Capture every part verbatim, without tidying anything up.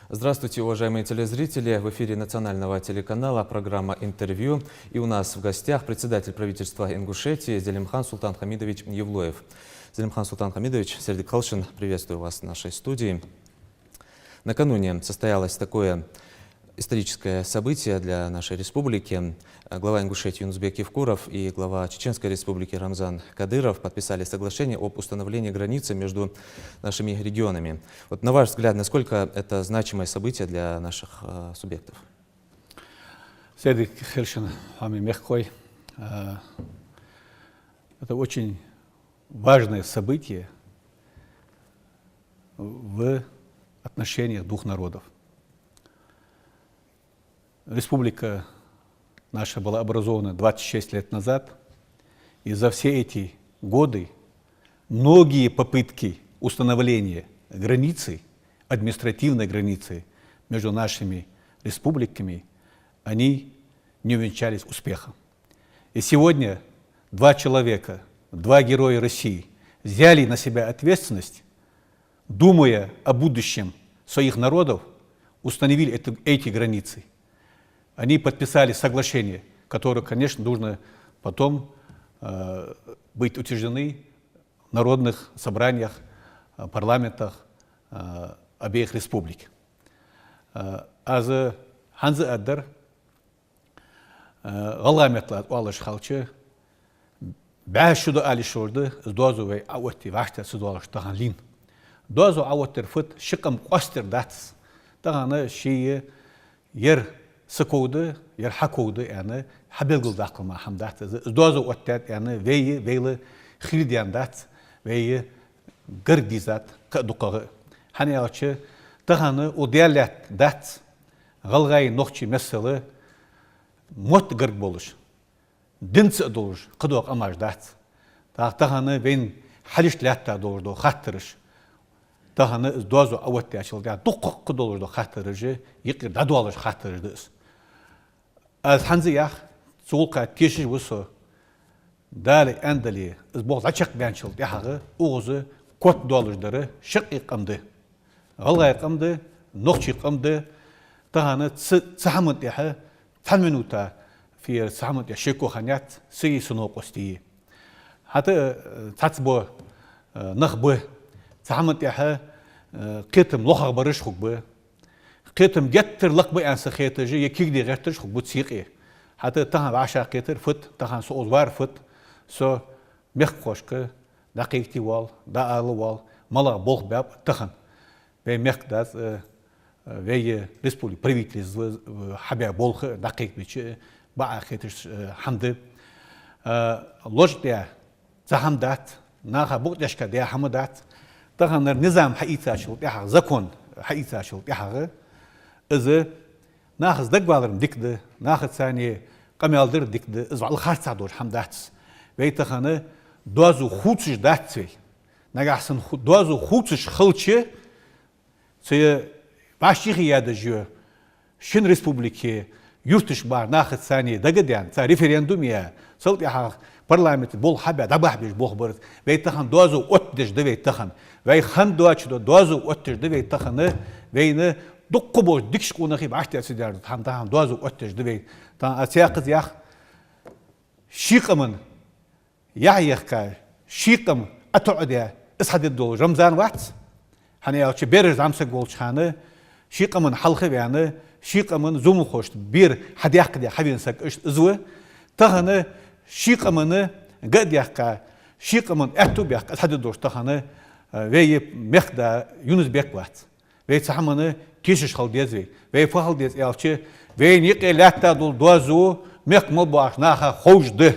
Здравствуйте, уважаемые телезрители! В эфире национального телеканала программа «Интервью». И у нас в гостях председатель правительства Ингушетии Зелимхан Султан-Хамидович Евлоев. Зелимхан Султан-Хамидович, сердек хилшин, приветствую вас в нашей студии. Накануне состоялось такое историческое событие для нашей республики. Глава Ингушетии Юнус-Бек Евкуров и глава Чеченской Республики Рамзан Кадыров подписали соглашение об установлении границы между нашими регионами. Вот на ваш взгляд, насколько это значимое событие для наших э, субъектов? Сердек хилшин, хьоме мехкахой. Э, Это очень важное событие в отношениях двух народов. Республика наша была образована двадцать шесть лет назад, и за все эти годы многие попытки установления границы, административной границы между нашими республиками, они не увенчались успехом. И сегодня два человека, два героя России взяли на себя ответственность, думая о будущем своих народов, установили это, эти границы. Они подписали соглашение, которое, конечно, должно потом э, быть утверждены в народных собраниях, э, парламентах э, обеих республик. Э, аз хӀанз а дар, э, гӀалгӀай меттала аз оалаш хилча, бӀаь шу да ала йиш йолаш да, из доазув вай Ӏооттае вӀаштӀехьа ца доалаш тахан лийнна. Доазув Ӏооттадар фуд, ши къам къоастадар дац. Тахан ший ер са ков да, ер хьа ков да аьнна, хьабелгалдаккхал мара хӀама дац из. Из доазув оттадаьд аьнна, вай, вайла хила даьнна дац, вай гарга дийзад кхы а дукхагӀа. ХӀана аьлча, тахан укх даьллатта дац гӀалгӀай, нохчий миссел мотт гарга болаш, динца а долаш, кхыдола къамаш дац. ТӀаккха тахан вайна хьалхашка лаьтта долаш дола хаттараш, тахан из доазув Ӏооттадаьчул тӀехьагӀа дукха-кх долаш дола хаттараш, юкъера дӀадоалаш хаттараш да из. Аз хӀанз а йоах, цу гӀулакха тешаш ва со. Дала аьннадале, из болх дӀачакхбаьнначул тӀехьагӀа укхаза котдоалаш дар шаккхе къам да. ГӀалгӀай къам да, нохчий къам да. Тахан цу, цу хӀаман тӀехьа цхьан минута, фу ер, цу хӀаман тӀехьа шеко хиннаяц сай, са новкъостий. ХӀаьта а, э, цхьацца бола, э, нах ба, цу хӀаман тӀехьа, э, кхетам лохагӀа бараш хургба. Кхетам геттара лакха ба аьнна са хеташ, е кегий гӀерташ хургба цу юкъе. ХӀаьта тахан вӀашагӀкхетар фуд, тахан со укхаза вар фуд, со мехкахошка дӀакхайкаде воал, дӀаала воал, малагӀа болх баьб тахан. Вай мехкдас, э, э, вай республика правительство, э, хьабаь болх дӀакхайкабича, бакъахьа хеташ, э, хӀама да. Э, лочкъадаь цхьа хӀама дац, наха букъ тӀехьашка даь хӀама дац. Таханара низам хьаийцачул тӀехьагӀа, закон хьаийцачул тӀехьагӀа, из нахаца дагавалар-м дика да, нахаца цхьана къамаьл дар дика да, из вӀалла харцахьа долаш хӀама дац. Вай тахан доазув хувцаш дац вай. Нагахьа санна ху-, доазув хувцаш хилча, цу вӀашагӀъяь ядаж йола шин республике юрташ бахар нахаца цхьана дага а даьнна, цар референдум а яь, цул тӀехьагӀа парламента болх хьабаь, дӀабахьа безаш болх бар из. Вай тахан доазув оттадеш да вай тахан. Вай хинна доацаш дола доазув оттадеш да вай тахан. Вайна дукха болча дикача къонахий вӀаштӀехьа ца даьр да, тахан, тахан доазув оттадеш да вай. Тахан аз цхьаькхаза йоах, ший къаман яхь яхка, ший къам ӀотоӀадаь, из хьадергдолаш Рамзан вац. ХӀана аьлча, бераш зӀамсаг волча хана, ший къаман хьалха а ваьнна, ший къаман зуламхошта бер хьадаьккха а даь хьавена саг из ва. Тахан ший къаман га а даьккха, ший къаман аьттув а баьккха, из хьадергдолаш тахан, э, вай мехкда Юнус-Бек вац. Вай цу хӀаманна тешаш хила деза вай. Вай фу хила деза аьлча, вайна юкъе лаьтта дола доазув мехка мел боагӀача наха ховш да.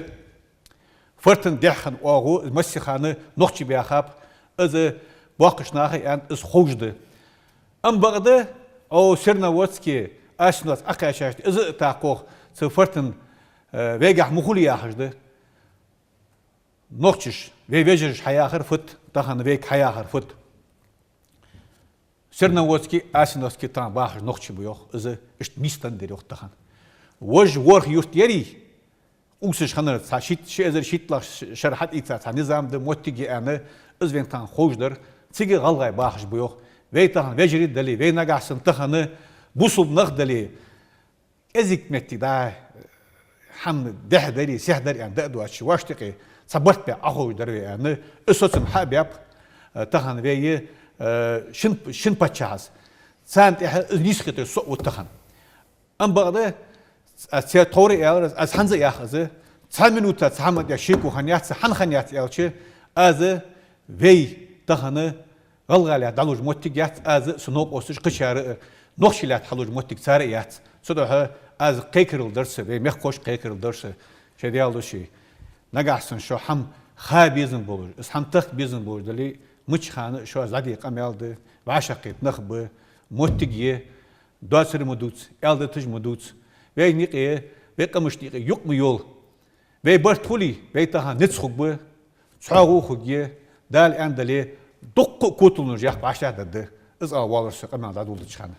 Фортан дехьа хинна оагӀув, из массехана нохчий баьхаб, из боккхийча наха а аьннад, из ховш да. Ам бакъда, укх Серноводске, Асиновске Ӏокхаьчача, из а тӀаккха цу фортан, э, вайгахьа ма хулий яхаш да. Нохчаша, вай вежараш хьаяхар фуд, тахан вайга хьаяхар фуд. Серноводске, Асиновске тахан бахаш нохчий ба, йоах, из иштта нийсденна дар, йоах, тахан. Вож ворхӀ юрт ярий, увсаш хиннар, цхьа шийтт-, ши эзар шийтталагӀча шера хьатӀаийца цхьа низам да, моттиг я аьнна, из вайна тахан ховш дар, цига гӀалгӀай бахаш ба, йоах, Вай тахан вежарий дале, вай нагахьа санна тахан бусалба нах дале, кӀезига моттиг да, хӀама дехьа дарий, сехьа дарий аьнна да а доацаш, вӀашта юкъе цхьа барт бе Ӏоховш дар вай аьнна, из соцам хьа а баьб, э, тахан вай, э, шин, шин паччахьас. Царна тӀехьа из нийсхетар со а ва тахан. Ам бакъда, аз цхьа тховра аьлар, аз хӀанз а йоах аз, цхьан минута цхьа хӀама тӀа шеко хиннаяц, хӀана хиннаяц аьлча, аз вай тахан гӀалгӀай лаьтта дӀалуш моттиг яц, аз а, са новкъосташа, кхычар а, нохчий лаьтта хьалуш моттиг цар а яц. Цудухьа аз кхайкарал дар са, вай мехкахошка кхайкарал дар са, шоай Даьла духьа. Нагахьа санна шо хӀама ха безам болаш, из хӀама тахка безам болаш дале, мичча хана а шоаш дӀаде къамаьл да, вӀашагӀкхета нах ба, моттиг я, доацар ма дувца, аьлдаташ ма дувца. Вай никъе, вай къамашта никъе юкъ ма йола. Вай барт хуле, вай тахан низ хургба, цхьоагӀо хургья, Дала аьнна дале, дуккха а коталонаш яккха вӀаштӀехьдаргда. Из ала воаллар со къамаьл дӀадоладеча хана.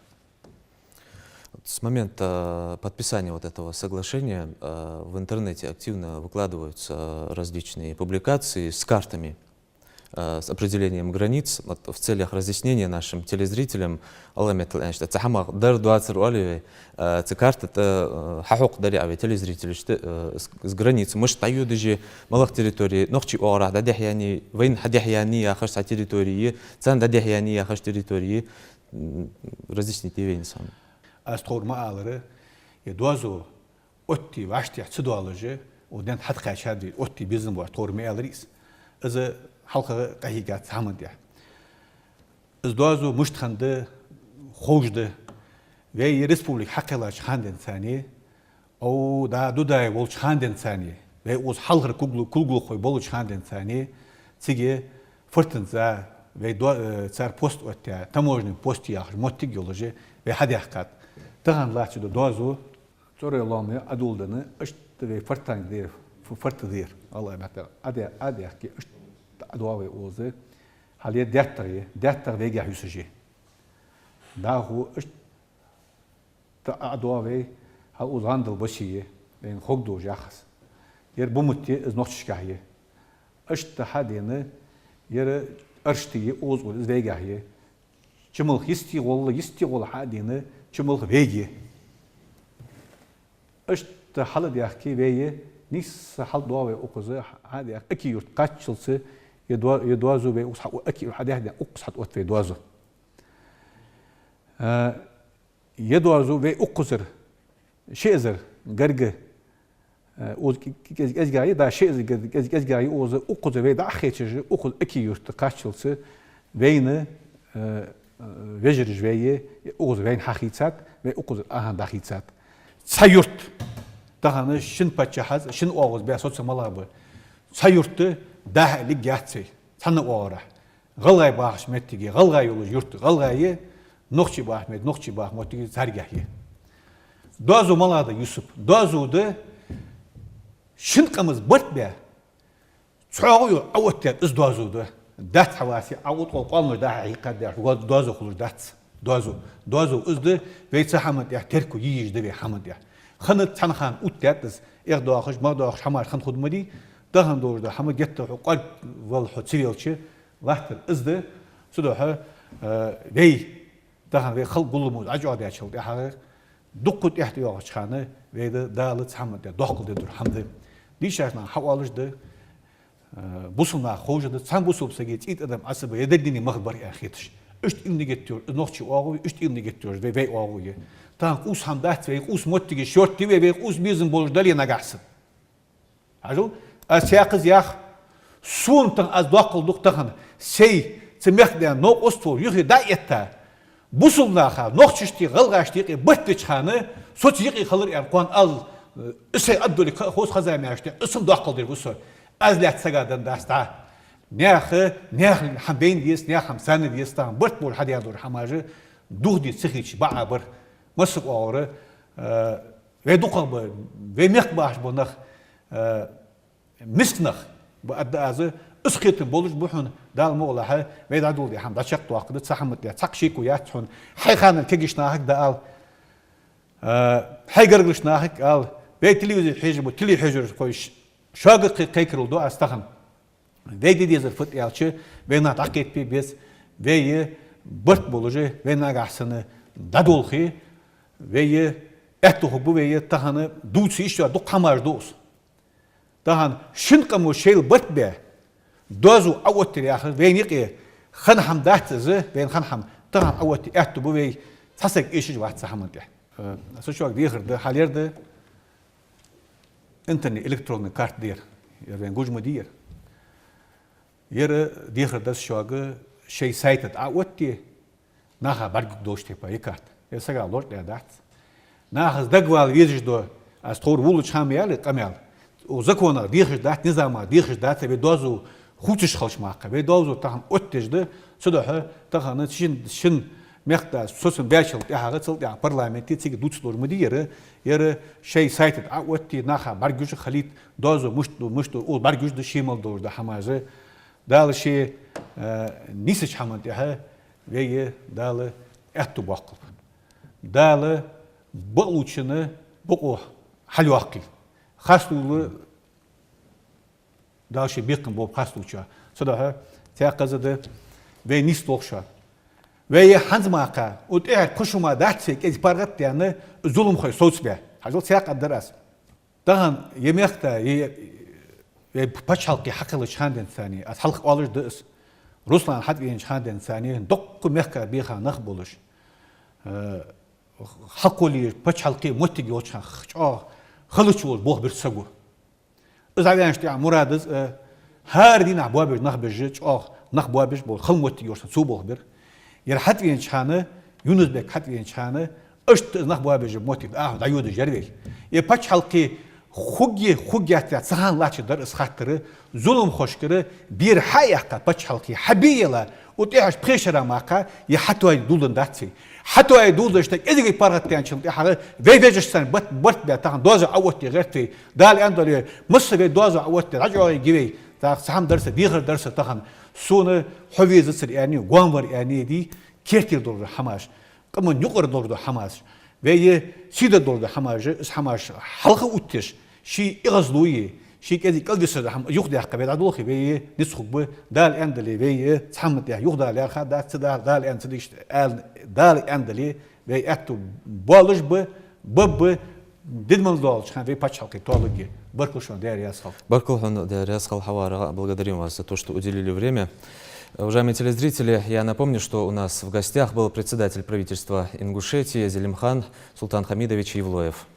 С момента подписания вот этого соглашения, э, в интернете активно выкладываются различные публикации с картами, э, с определением границ. Вот в целях разъяснения нашим телезрителям, Аллах меттала аьнна, цхьа хӀама дар доацар оалий вай, э, цу карта тӀа, э, хьахьокхадаьр а вай телезрителашта, э, с, с границ мишта дӀайодаш я, малагӀа территори, нохчий оагӀорахьа дӀадехьаяьннай, вайна хьадехьаяьннай яхаш цхьа территори я, царна дӀадехьаяьннай яхаш территори я. М, разъясните вайна сам. Аз тховра ма аллара, е доазув отте вӀаштӀехьа ца доалаш, укх ден хьатӀакхаьчад вай, отте безам ба тховра ма аллара из. Из хьалха къахьийгад цхьа хӀаман тӀа. Из доазув мишта хиннад ховш да. Вай республика хьакхеллача хана денз царна, ов, да, Дудаев волча хана денз царна, вай укхаза хьалхара кулгал-, кулгалхой болча хана денз царна, цига фортанца вай до-, э, цар пост оттаяь, таможенный пост яхаш моттиг йолаш, вай хьадаьхкад. Тахан латташ да доазув, цӀорой лоам Ӏодоладенна, иштта вай фортан дера, ф-, форта дера, гӀалгӀай меттала Ӏода-, Ӏодаьхке, иштта ӀодоагӀа вай укхаза. Хьал ер ДаьттагӀа я, ДаьттагӀа вайгахьа юсаш я. ДӀахо иштта ӀодоагӀа вай, хьал укхаза ГӀандал-Басе я, вайна ховргдолаш яхаш. Ер Бумат я, из нохчашкахьа я. Иштта хьадена, ер Аршта я, укхаза укхаза, из вайгахьа я. Чималх йисте гӀолла, йисте гӀолла хьадена, Чималх вайга я. Иштта хьалдаьхке вай, нийсса хьалдоагӀа вай укхаза, хьадаьхке Аки-Юрта кхаччалца, ер до-, ер доазув вай укхаза хьа-, Аки-Юрта хьадаьхке, укхаза хьатӀаотт вай доазув. Э, ер доазув вай укхазара ши эзар гаргга, э, укхаза кӀе-, кӀе-, кӀезигагӀа я, да, ши эзар гаргга кӀез-, кӀезигагӀа я укхаза, укхаза вай дӀахьежача, укхаза Аки-Юрта кхаччалца вайна, э, э, вежараш вай, укхаза вайна хьахийцад, вай укхазара ахьа дӀахийцад. Цхьа юрт, тахан шин паччахьаца, шин оагӀув баь соцам малагӀа ба, цхьа юрта дӀахо лиггьяц вай, цхьанна оагӀорахьа. ГӀалгӀай бахача моттиге гӀалгӀай йолаш юрт гӀалгӀай я, нохчий бахача моттиге нохчий баха моттиг царгахьа я. Доазув малагӀа да, Юсуп? Доазув да, шин къамаца барт баь, цхьоагӀо йола Ӏооттадаьд из доазув да. Дац хьа васи, Ӏа уткъал къоалмаш дӀа-хьа хьийкхадаьраш, доазув хулаш дац. Доазув. Доазув из да, вай цу хӀаман тӀа терко е езаш да вай хӀаман тӀа. Хиннад цхьан хана оттадаьд из, эгӀадоахаш, магӀадоахаш хӀамаш хинна хургда ма дий, тахан долаш да хӀама геттара хьо кӀоаргвала хьо ца велча, латтар из да, цудухьа, э, вай, тахан вай халкъа гулламо ӀочуоагӀдаьчул тӀехьагӀа, дукха тӀехьа тӀайоагӀача хана, вай да Дала цу хӀаман тӀа доккхал дергдар хӀама да. Дийшача наха хьаоалаш да, э, бусалба наха ховш да, цхьан бусалба сага цӀий тӀадам Ӏа ца бе, е деррига мах бар аьнна хеташ. Иштта иман геттара, нохчий оагӀув я, иштта иман геттара, вай, вай оагӀув я. Тахан къовса хӀама дац вай, къовса моттигаш шортта я вай, вай къовса безам болаш дале нагахьа санна. Хьажал, аз цхьаькхаза йоах, сона тахан аз доккхал ду-кх тахан, сай, цу мехкдаьна новкъост волаш юхе дӀа а этта, бусалба наха, нохчашта, гӀалгӀашта юкъе барт беча хана, соца юкъе хилар аьнна кхоана ала, э, из сай аддолик ха-, хоза хоза маьрша тӀа, из сона доккхал дергва со. Аз лаьца сага дан дац дӀа. Наьха, наьха хӀама вайна деза, наьха хӀама царна деза, тахан барт болаш хьадаь долаш хӀамаш духаде ца хийтача бакъахьа бар. Массаг оагӀора, э, вай дукхагӀа ба, вай мехка бахаш бола нах, э, миска нах ба, аргда аз, из кхетам болаш ба хьона, Дала мукъалахь, вай дӀадоладаь хӀама дӀачакхдоаккхаргда, цу хӀаман тӀа цхьаккха шеко яц хьона. Хьай ханал кагийча нахага дӀаала, э, хьай гаргарча нахага ала, вай телевизор хьежаш бола телехьежархой, ш-, шуга кхы-, кхайкарал ду аз тахан. Вай де дезар фуд аьлча, вай наха дӀакхетабе беза, вай, барт болаш, вай нагахь санна дӀадолхе, вай аьттув хургба вай тахан дувца йиш йола дукха хӀамаш да уж. Тахан шин къамо шоайла барт бе, доазув Ӏооттаяр яхар вайна юкъе хинна хӀама дац из, вайна хинна хӀама тахан Ӏооттае аьттув ба вай, цхьа саг эшаш вац цу хӀаман тӀа. Э, со шуга дехар да, хьалха ер да интернет, электронный карта да ер, ер вайна гуш ма дий ер. Ер дехар да со шуга, шоай сайта тӀа Ӏооттае, наха бӀаргагургдолаш тайпара я карта. Ер сага лоархӀаш дац. Наха из дагавала везаш да, аз тховра волча хана ма яьлий къамаьл. Укх законах дехаш дац, низамах дехаш дац, вай доазув хувцаш хилча мара. Вай доазув тахан оттаеш да, цудухьа тахан шин, шин мехка соцам баьчул тӀехьагӀа, цул тӀехьагӀа парламенте цига дувцаш долаш ма дий ер, ер шоай сайта тӀа Ӏооттае, наха бӀаргагуш хилийта, доазув мишта да, мишта да, укхаза бӀаргагуш да, ше мел долаш да хӀамаш. Дала ше, э, нийсача хӀаман тӀа вай Дала аьттув боаккхалба. Дала бакълувчоа бокъо хьалйоаккхийла. Хасталуш Дала ший бекхам болба хасталучоа. Цудухьа цхьаькха из да вай нийсдолхаш. Вай хӀанз мара, укх тӀехьара пхи шу мара дац вай кӀезига паргӀатадаьнна, зуламхой совцабаь. Хьажал, цхьаькха дар аз. Тахан ер мехка, ер, ер паччахьалкхе хьакхеллача хана денз цани, аз хьалха оалаш да из, Руслан хьатӀавенача хана денз цани, дукха мехка беха нах болаш, э, хьалкхолле паччахьалкхе моттиг йолча хана чӀоагӀа халача волаш болх бир саго. Из дӀаваьнначул тӀехьагӀа мурад из, э, хӀара дийнахьа боабеш нах беш, чӀоагӀа нах боабеш бола, хала моттиг йолаш цо болх бир. Ер хьатӀавенача хана, Юнус-Бек хьатӀавенача хана, иштта из нах боабеш моттиг дӀахо дӀайодаш яр вай. Ер паччахьалкхе хургья, хургьяц яхаш цу хана латташ дар из хаттар, зуламхошкара бер хьаяьккха паччахьалкхе хьабе а елла, укх тӀехьашка пхе шера мара ер хьатоае доладенна дац вай. Хьатоае доладеш да, кӀезига паргӀатадаьнначул тӀехьагӀа вай вежарашца барт, барт бе тахан доазув Ӏооттае гӀерт вай. Дала аьннадале, масса вай доазув Ӏооттае дӀачӀоагӀъергья вай. ТӀаккха цхьа хӀама дар са, дехар дар са тахан. Сона хьо везацар аьнна, гом вар аьнна дий, керттера долаш да хӀамаш, къаман юкъара долаш да хӀамаш, вай сий дергдолаш дола хӀамаш, из хӀамаш хьалха оттаеш, ший эгӀазло е, ший кӀезига кӀалвисар да хӀама юхадаьккха вай дӀадолхе, вай низ хургба. Дала аьннадале, вай цхьа хӀаман тӀа юхадала лаьрхӀа дац, Дала, Дала аьнна ца дийшача, аьнна, Дала аьннадале, вай аьттув боалаш ба, ба, ба, дидман долча хана вай паччахьалкхе тоалургья. Баркал шоана, Даьла раьза хилва. Баркал хьона, Даьла раьза хилва, Хьавара. Благодарим вас за то, что уделили время. Уважаемые телезрители, я напомню, что у нас в гостях был председатель правительства Ингушетии Зелимхан Султанхамидович Евлоев.